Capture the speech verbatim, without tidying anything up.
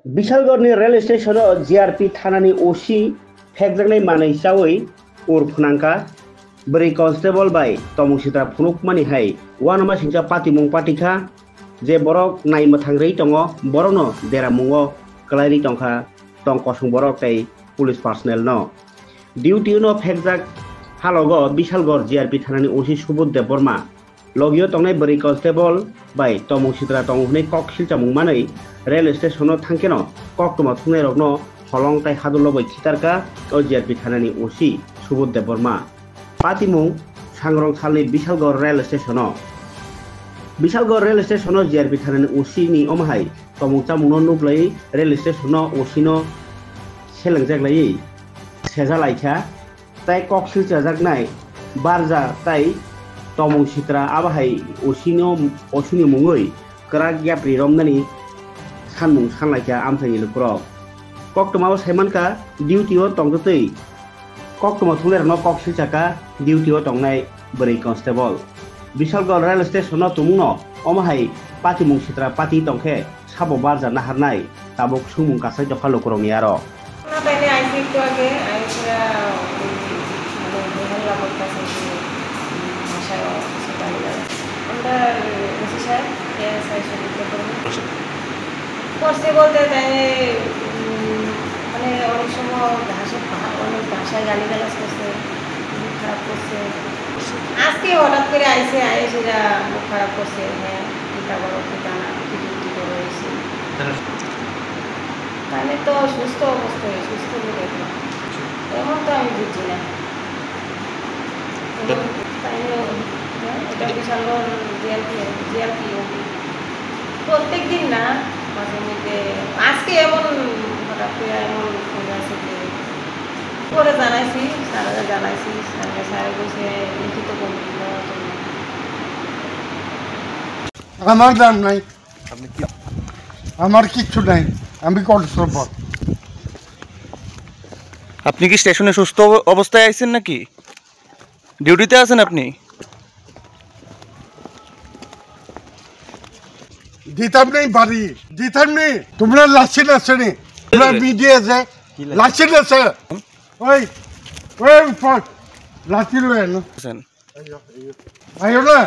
Bishalgarhni rail station-o G R P thanani O C phekjaknai manwi chaui ur phnangkha. Bwrwi constable bai tomung sitra phunukmani hai uanama singcha patimung patikha, je borok nai mwthang rwi tongo, borokno deramungo kwlairwi tongkha tong kosong borok tei police personnel-no. Duty-no phekjak halogo Bishalgarh G R P thanani O C Subodh Debbarma. Logio tongnai bwrwi constable bai tomung sitra tongo hwnwi kok silchamung manwi rail station-o thangkheno koktwma thwngnairokno holong tai hadullo bai khitarkha o G R P thanani O C Subodh Debbarma. Patimung sangrong salni Bishalgarh rail station-o. Bishalgarh rail station-o G R P thanani O C ni omo hai tomung chamungno nuklaiwi rail station-o O C no selengjaklaiwi sejalaikha. Tai kok silchajaknai barja tai tomung sitra abo hai O C no, O C ni mungwi kwrak yapri romnani sanmung sanlaikha amthaini lukurok. Koktwmao saimankha duty-o tongtwtwi koktwma thwngnairokno kok silchakha duty-o tongnai bwrwi constable. Bishalgarh rail station-o tumungno omo hai patimung sitra pati tongkhe sabo barja naharnai tabuk swngmung kasai tongkha lukurokni aro. না, তাইলে আইসি একটু আগে, আইসিরা, উম, মানে, বেহাল্লা করতেছে যে, উম, ভাষায় অফিসে গালিগালাজ। আমরা, উম, ওসি সাহেব, এএসআই সঙ্গে করছি বলতে তাই, উম, মানে, অনেক সময় ভাষা, ভা-, অনেক ভাষায় গালিগালাজ করছে, খুবই খারাপ করছে। আজকে হঠাৎ করে আইসে, আইসে যা মুখ খারাপ করছে, হ্যাঁ, কিতা করো, কিতা না, কি ডিউটি করো, এসে। তাহলে তো সুস্থ অবস্থায়, সুস্থ হয়ে দেখলাম। এখন তো আমি বুঝছি না। এখন তাই, হ্যাঁ, এটা বিশালগড় জিআরপি, জিআরপি। প্রত্যেক দিন না, মাঝে মধ্যে। আজকে এমন হঠাৎ করে এমন হয়ে আছে যে পরে জানাইছি, স্যাররে জানাইছি, স্যাররে, স্যারে কইছে লিখিত কমপ্লেন দেওয়ার জন্য। আমার দাম নাই। আপনি কি আমার কিচ্ছু নাই। আমি কর্মসর্বর। আপনি কি স্টেশনে সুস্থ অব-, অবস্থায় আইছেন নাকি? ডিউটিতে আছেন আপনি? দিতাম নেই বাড়ি, দিতাম নেই। তোমরা লাসি লাসি নি। তোমরা কি মিডিয়া যে কি লাসি? লাসি লাসি। ওই, ওই উপর লাসি লয়ে না। আছেন। আইও না।